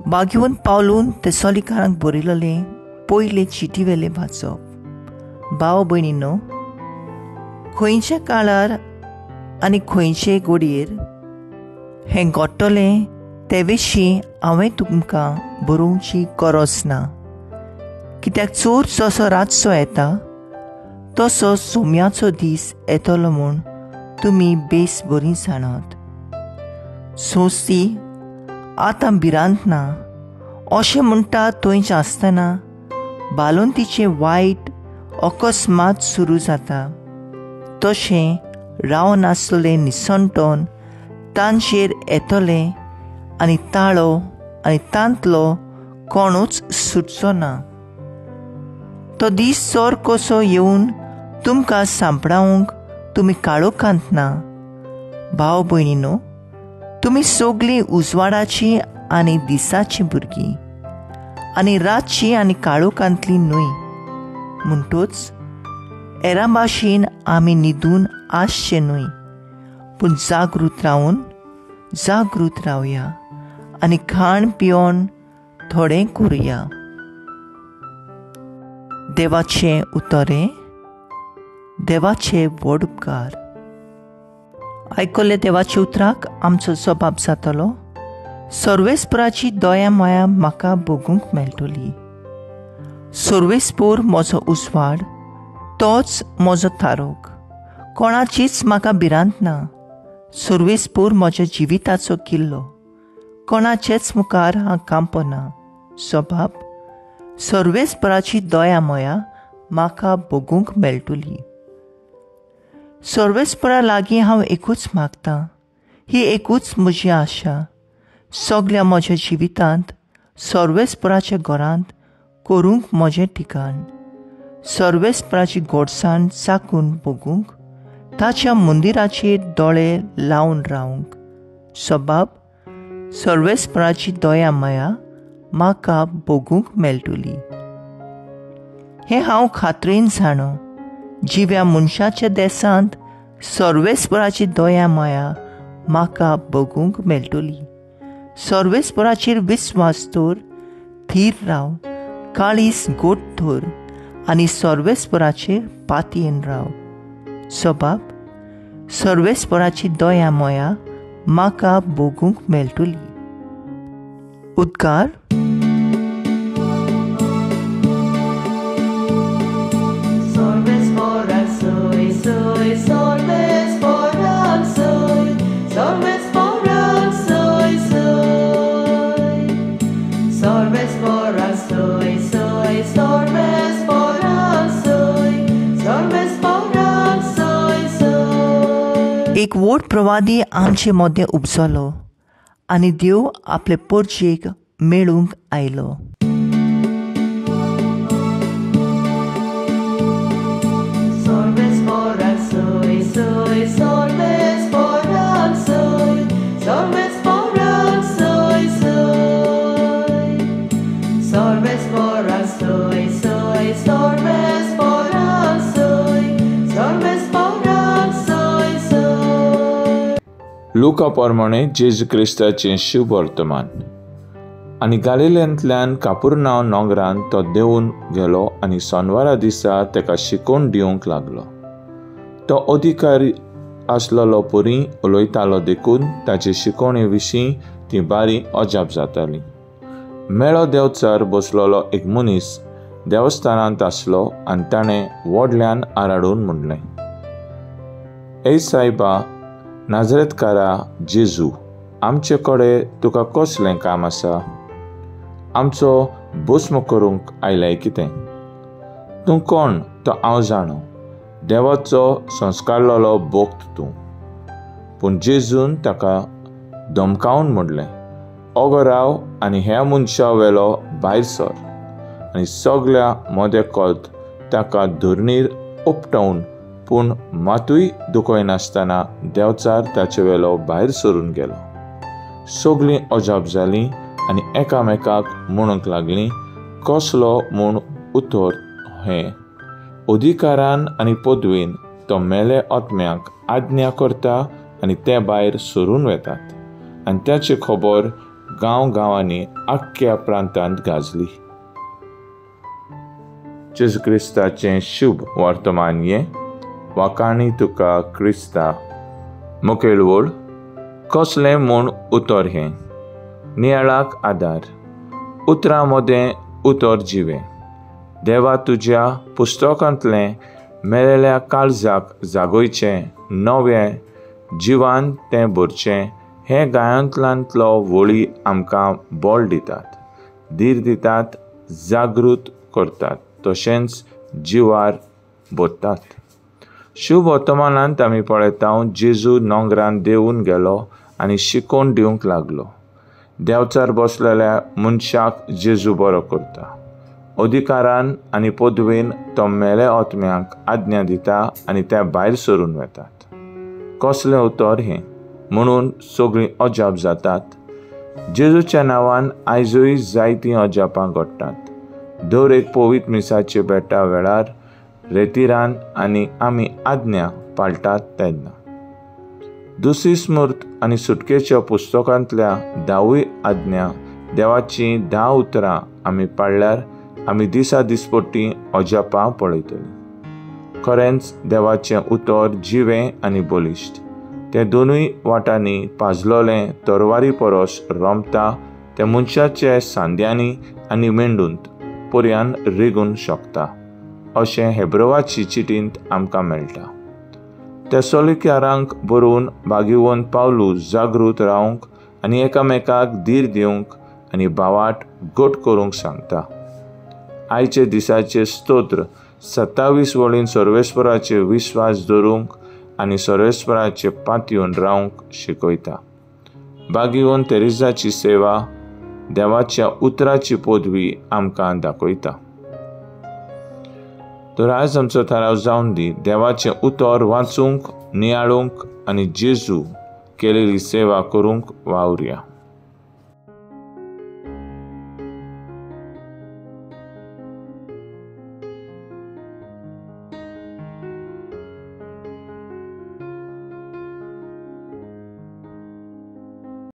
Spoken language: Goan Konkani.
भाग्यवंत पावलून तेसोलिकारांक बरयलें पयले चिटीवेलें वाचप. भाव भयणीनो, खंयच्या काळार आनी खंयचे घडयेर हें घडटलें ते विशीं हांवें तुमकां बरोवची गरज ना, कित्याक चोर जसो रातचो येता तसो सोम्याचो दीस येतलो म्हूण तुमी बेस बरी जाणात. सोंसी आतां भिरांत ना अशें म्हणटा थंयच आसतना बालोंतीचें वायट अकस्मात सुरू जाता, तशें रावनासलें निसणटोन तांचेर येतलें आनी ताळो आनी तांतलो कोणूच सुटचो ना. तो दीस चोर कसो येवन तुमकां सांपडावंक तुमी काळोखांत ना. भाव भयणीनो, तुमी सगळीं उजवाडाचीं आनी दिसाचीं भुरगीं आनी रातचीं आनी काळोखांतलीं न्हय. म्हणटूच हेरां भाशेन आमी न्हिदून आसचें न्हय, पूण जागृत रावन जागृत रावया आनी खाण पिवन थोडें करुया. देवाचें उतरें, देवाचे व्हड उपकार. आयकल्ले देवाच्या उतराक आमचो जबाब जातलो. सर्वेस्पराची दया माया म्हाका भोगूंक मेळटली. सर्वेस्पोर म्हजो उजवाड, तोच म्हजो थारोक, कोणाचीच म्हाका भिरांत ना. सर्वेस्पोर म्हज्या जिविताचो किल्लो, कोणाचेच मुखार हांव कांपना. स्वभाव सर्वेस्पराची दया माया म्हाका भोगूंक मेळटली. सर्वेस्परा लागीं हांव एकूच मागतां, ही एकूच म्हजी आशा, सगल्या म्हज्या जिवितांत सर्वेस्पराच्या घरांत करूंक म्हजें ठिकाण, सर्वेस्पराची गोडसाण चाकून भोगूंक, ताच्या मंदिराचेर दोळे लावन रावंक. सबाब सर्वेस्पराची दया माया म्हाका भोगूंक मेळटली. हें हांव खात्रेन जाणो, जिव्या मनशाच्या देसांत सर्वेस्पराची दया माया म्हाका भोगूंक मेळटली. सर्वेस्पराचेर विस्वास दवर, थीर राव, काळीस गोड धर आनी सर्वेस्पराचेर पातयेन राव. सबाब सर्वेस्पराची दया माया म्हाका भोगूंक मेळटली. उद्गार. एक व्हड प्रवादी आमचे मदें उपजलो आनी देव आपले पोरचेक मेळूंक आयलो. लुका प्रमाणे जेजू क्रिस्ताचें शुभवर्तमान. आनी गालिलेंतल्यान कापुरनांव नोंगरान तो देंवून गेलो आनी सोनवारा दिसा ताका शिकोवन दिवंक लागलो. तो अधिकारी आसलेलो परी उलयतालो देखून ताचे शिकोवणे विशीं ती बारी अजाप जाताली. मेळो देवचार बसलेलो एक मनीस देवस्थानांत आसलो आनी ताणें व्हडल्यान आराडून म्हणलें, ए सायबा, नाजरेतकारा जेजू, आमचे कडेन तुका कसलें काम आसा? आमचो भस्म करूंक आयलाय कितें? तूं कोण तो हांव जाणो, देवाचो संस्कारलेलो भक्त तूं. पूण जेजून ताका धमकावन म्हणलें, ओगो राव आनी ह्या मनशा वेलो भायर सर. आनी सगल्या मदें कल्त ताका धरणीर उपटोवन पूण मातूय दुखयनासतना देवचार ताचे वेलो भायर सरून गेलो. सगळीं अजाप जालीं आनी एकामेकाक म्हणूंक लागलीं, कसलो म्हूण उतर हें? अधिकारान आनी पदवेन तो मेले आत्म्याक आज्ञा करता आनी ते भायर सरून वेतात. आनी ताची खबर गांव गांवांनी आख्ख्या प्रांतांत गाजली. जेजू क्रिस्ताचें शुभ वर्तमान हें. वाखाणी तुका क्रिस्ता. मुखेल वळ कसलें म्हूण उतर हें, नियाळाक आदार, उतरां मदें उतर जिवें. देवा तुज्या पुस्तकांतलें मेलेल्या काळजाक जागोवचें, नवें जिवान तें भरचें. हे गायनांतलो वळी आमकां बळ दितात, धीर दितात, जागृत करतात, तशेंच जिवार भरतात. शुभ वर्तमानांत आमी पळयता, जेजू नोंगरान देंवून गेलो आनी शिकोवन दिवंक लागलो. देंवचार बसलेल्या मनशाक जेजू बरो करता. अधिकारान आनी पदवेन तो मेले आत्म्यांक आज्ञा दिता आनी ते भायर सरून वेतात. कसलें उतर हें म्हणून सगळीं अजाप जातात. जेजूच्या नांवान आयजूय जायतीं अजापां घडटात. दर एक पवित्र मिसाचे भेटा वेळार रेतिरान आनी आमी आज्ञा पाळटात तेन्ना. दुसरी स्मृत आनी सुटकेच्या पुस्तकांतल्या 10 आज्ञा, देवाचीं 10 उतरां आमी पाळल्यार आमी दिसा दिसपट्टी अजापां पळयतलीं. खरेंच देवाचें उतर जिवें आनी बळिश्ट. तें दोनूय वाटांनी पाजलोलें तरवारी परस रोमता. तें मनशाचे सांद्यांनी आनी मेंदूंत पर्यान रिगून शकता अशें हेब्रवाची चिटींत आमकां मेळटा. तेसोलिकारांक बरोवन भाग्यवंत पावलू जागृत रावंक आनी एकामेकाक धीर दिवंक आनी भावाट घट करूंक सांगता. आयचे दिसाचे स्तोत्र 27 वळीन सर्वेस्पराचे विश्वास धरूंक आनी सर्वेस्पराचे पातयेवन रावंक शिकयता. भाग्यवंत तेरेजाची सेवा देवाच्या उतराची पदवी आमकां दाखयता. तर आयज आमचो थाराव जावन दी, देवाचें उतर वाचूंक, नियाळूंक आनी जेजू केलेली सेवा करूंक वावरया.